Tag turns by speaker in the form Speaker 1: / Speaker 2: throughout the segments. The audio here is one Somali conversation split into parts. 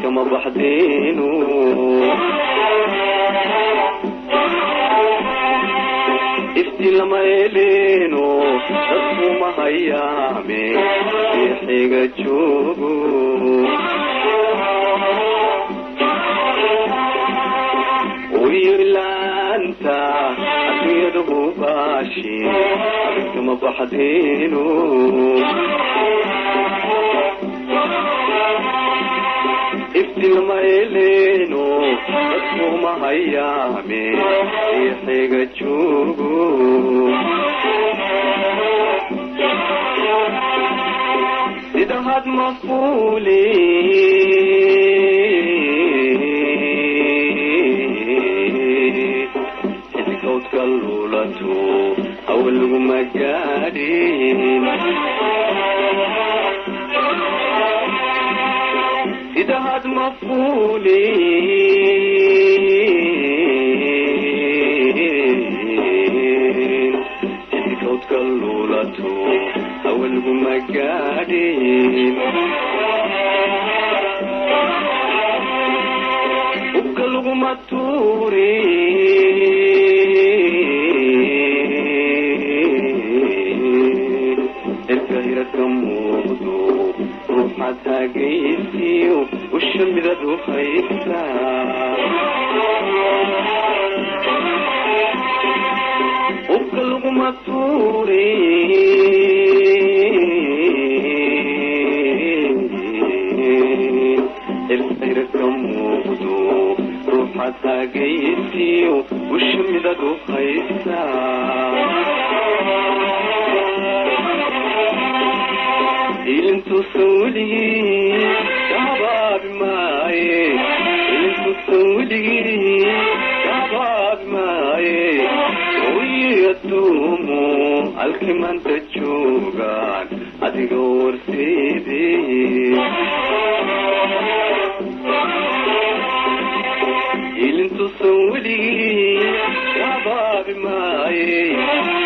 Speaker 1: Kama baxdeenu ifti lama eleeno, dadku ma hayaame xiga joogo. Wiilaanta adduunyadu baashi kama baxdeenu ifti lama eleeno, dadku ma hayaame xiga joogo. Sida had mafuuli xidigowdka luulato awal laguma gaadhin. Sida had mafuuli xidigowdka luulato awal laguma gaadhin. Hubka laguma tuurin, cirka hirarka muuqdo ruuxaad haagaysiyo usha midad u haysa. Hubka laguma tuurin, cirka hirarka muuqdo ruuxaad haagaysiyo usha midad u haysa. Ilintuusan weligii kabaabi maaye, ilintuusan weligii kabaabi maaye, oyaduumu halkii maanta joogaan adiga warseedee. Ilintuusan weligii kabaabi maaye,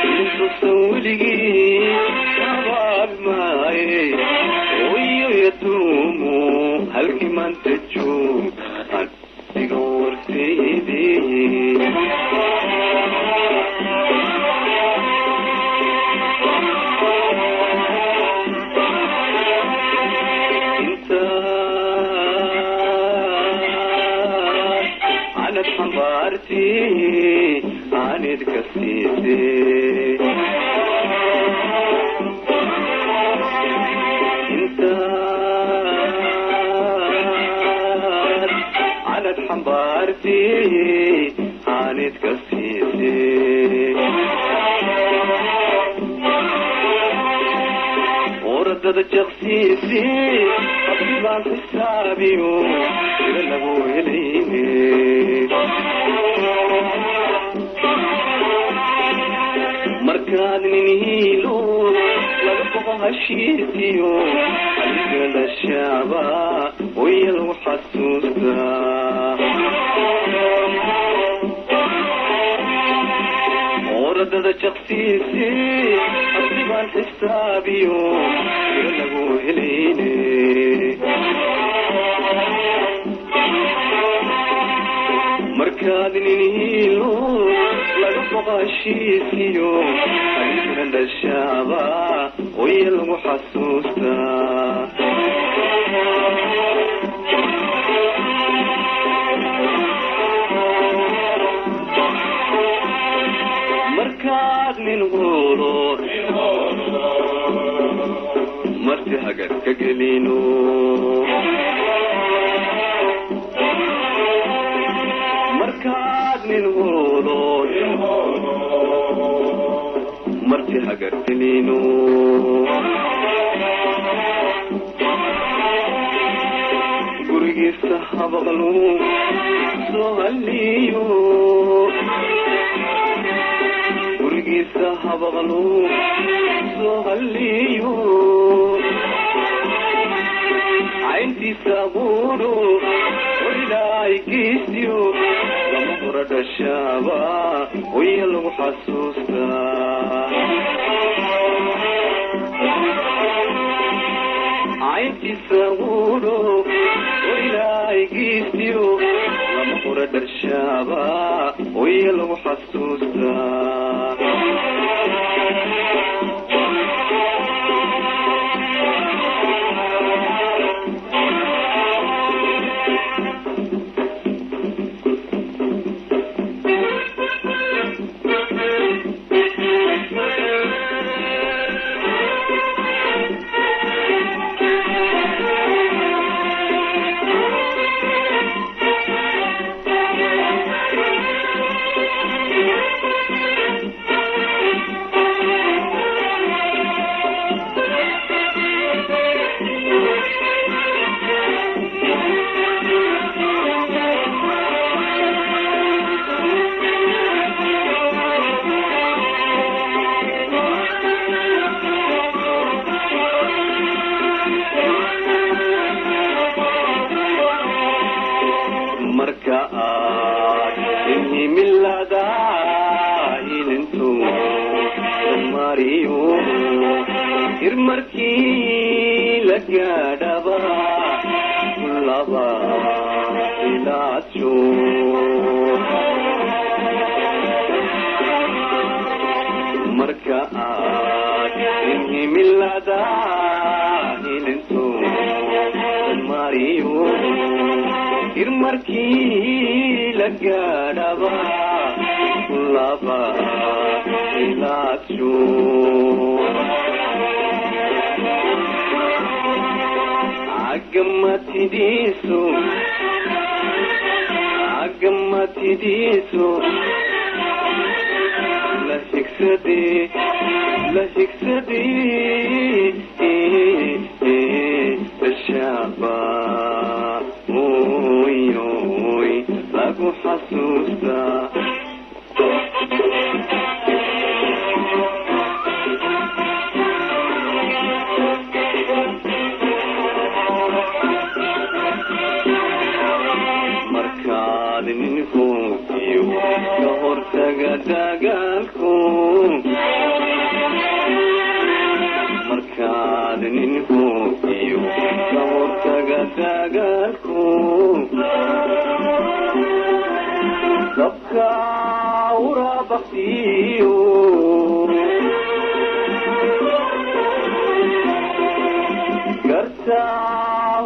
Speaker 1: ilintuusan weligii kabaabi maaye, oyaduumu halkii maanta joogaan adiga warseedee. Inta anad xambaarti aanid ka siise, intaad canad xambaarti aanid ka siise, oradada jaqsiisi abdibaan xisaabiyo ila lagu helayne. Markaad nin hiilo laga boqo hashiisiyo adigala shaaba waya lagu xasuustaa. Oradada jaqsiisi abdibaan xisaabiyo ila lagu helayne. Markaad nin hiilo laga boqo hashiisiyo adigana dhashaaba waya lagu xasuustaa. Markaad nin huulo marti hagad ka gelino, markaad nin huulo Marti hagargelino. Gurigiisa habaqlu soo halliyo, gurigiisa habaqlu soo halliyo, cayntiisa buudho oilaaygeystiyo lama hora dhashaaba oya lagu xasuustaa. Cayntiisa buudho oilaaygeystiyo lama hora dhashaaba oya lagu xasuustaa. Marka aad inhimilada ilintu mariyo, hirmarkii la gaadhaba kulaba ilaajo. Marka aad inhimilada ilintu mariyo, hirmarkii la gaadhaba kulaba ilaajo. Cagamatidiisu, cagamatidiisu la higsadee, la higsadee dhashaaba oy lagu xasuustaa. Markaad nin hoogiyo ka hortaga dagaalku, markaad nin hoogiyo ka hortaga dagaalku, dabka urabaktiyo garta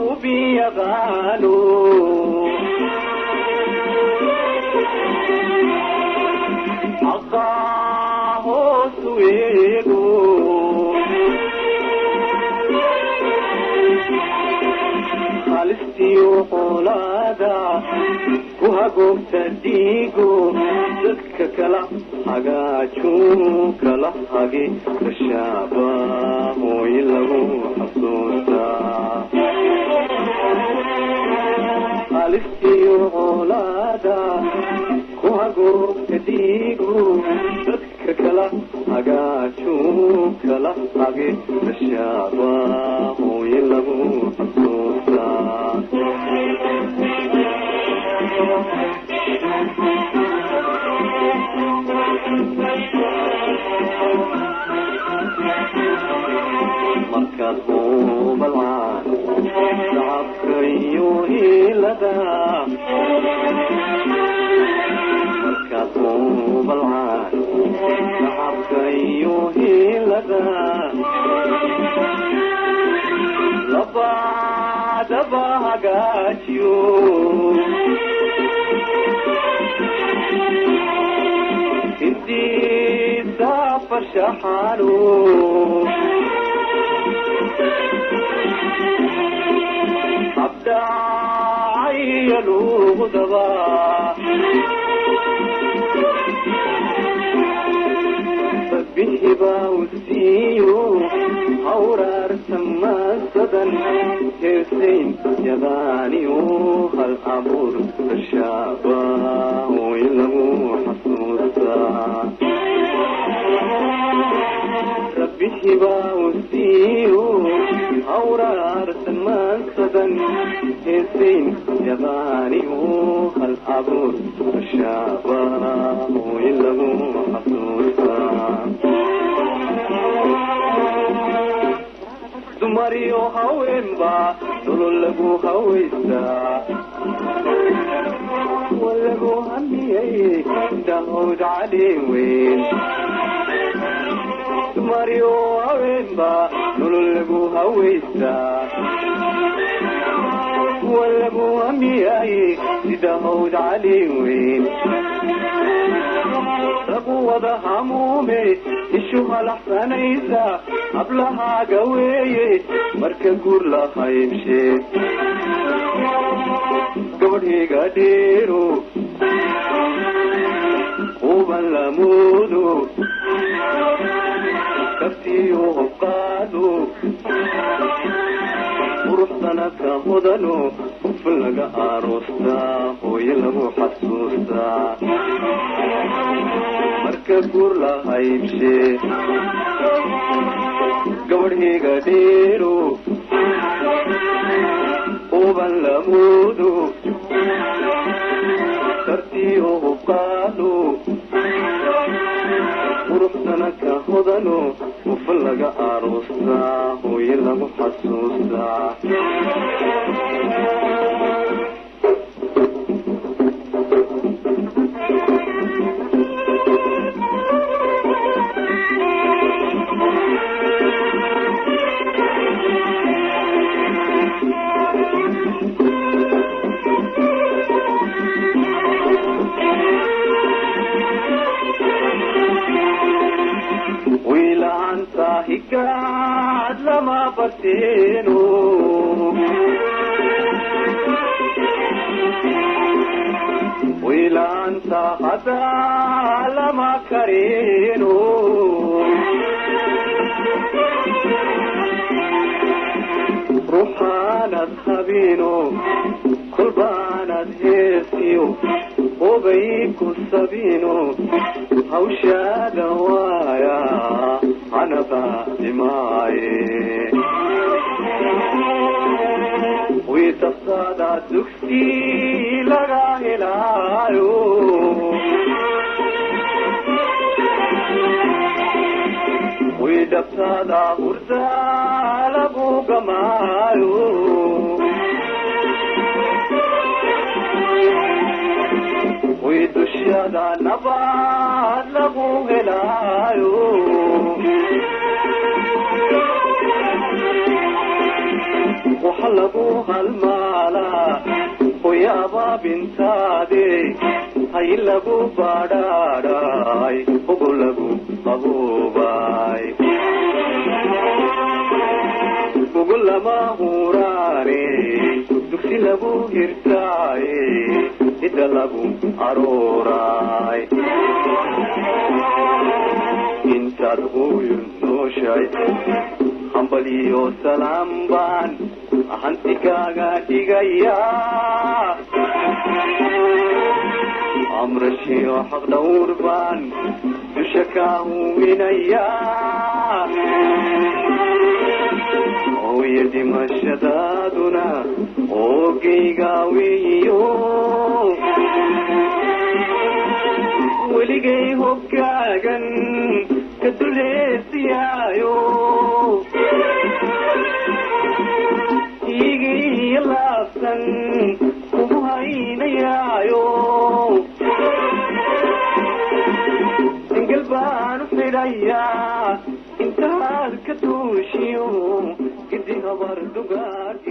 Speaker 1: hubiyaqaano, xaqa hoosu eego, halistiyo qoolaada ku hagoogta dhiigo, dadka kala hagaajo kala hagi dashaaba hooy lagu xasuustaa. Halistiyo qoolaada ku hagoogta dhiigo, dadka kala hagaajo kala hagi dashaaba hooy lagu xasuustaa. Markaad hubalcaan shacabka iyo hiilada, markaad hubalcaan shacabka iyo hiilada labadaba hagaajiyo, hindiisa farshaxaano habdhacaya luuqdaba bixiba maansadan heesayn yaqaaniyo hal abuur shaaba way lagu xasuustaa. Rabbi hibaa u siiyo hawraarsan maansadan heesayn yaqaaniyo hal abuur shaaba way lagu xasuustaa. Dumariyo haweenba nolol lagu hawaystaa, wa lagu hamiyey dahowd cali weyn. Dumariyo haweenba nolol lagu hawaystaa, wa lagu hamiyey sida hawd cali weyn. Lagu wada hamuume ishu halaxsanaysa hablahaaga weeye marka guur la haybshe. Gabadhayga dheero quban lamuudo kartiyo hobqaado quruxdana ka hodano hufan laga aroostaa hooyo lagu xasuustaa. Marka guur la haybshe gabadhayga dheero uban lamuudo kartiyo hubqaado quruxdana ka hodano hufan laga aroostaa hooyo lagu xasuustaa. Wiilaanta higaad lama barteeno wiilaanta hadaa lama kareeno ruuxaanad habiino kolbaanad heesiyo hobay ku sabiino hawshaada waaya hanaba dhimaaye. Wiitaftaada dugsi laga helaayo wiidhabtaada hurda lagu gamaayo wiidushada nabad lagu helaayo waxa lagu halmaalaa hoyaaba bintaade hay lagu badhaadhay hugu lagu qaboobay ugu lama huraane dugsi lagu hirtaaye hidda lagu arooray. Intaad hooyo nooshay hambaliyo salaam baan hanti kaaga dhigayaa amrashiyo xaq dhowr baan dusha kaa huwinayaa. Hooyo dhimashadaaduna oogayga weeyo weligay hoggaagan ka duleesiyaayo igiyo laabsan kugu haynayaayo singal baan u xidhayaa intaad ka duushiyo gidi habar dugaag.